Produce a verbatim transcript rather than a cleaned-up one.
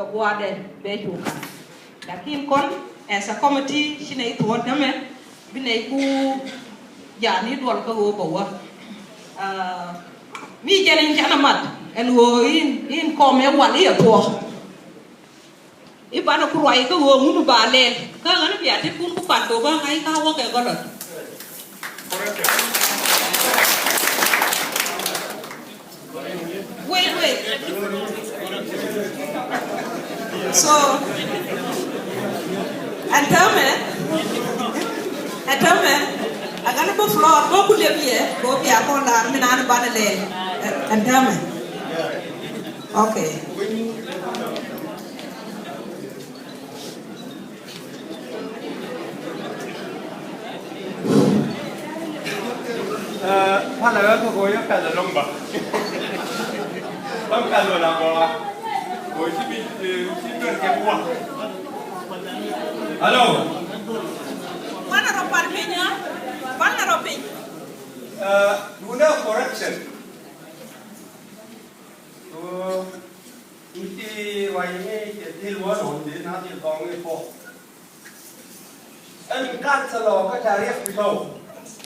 Kɛ gua̱a̱dɛ bɛ cu ka̱n. Lakin kɔn as a committee ci nɛy thuɔ̱ɔ̱t tämɛ bi nɛy ku ja̱a̱n i̱ duɔl kä ɣöö bɛ wä. Ah, mi jɛn in canɛ mat ɛn ɣöö in, in kɔm ɛ wal i̱ ɛ thuɔ̱k. I̱ banɛ ku ruac kä ɣöö ŋun ba lɛl kä ɣän bia tit kun ku pan kɛ wä ŋa̱c ka wä kɛ gɔlɔt. Wait, wait. So, ɛn täämɛ, ɛn täämɛ, a ɣän bä floor bä ku lep yɛ bä bia kɔn laar mi naan banɛ lɛl. Ɛn täämɛ. Okay. Pala wä kä go̱o̱r yä pɛl ɛlɔ̱ŋ ba. Bä pɛl wä la gɔaa. Go̱o̱r ci bi, ci duer kɛ buwa. Hello. Wanɛ rɔ pal piny, ha? Wanɛ rɔ piny. Duundɛ correction. Ŋuti ruac ni cɛ dhil wä nɔn di na dhil gɔŋ i̱ puɔ̱k. Ɛn council ɔ kä ca riɛk bi tɔw.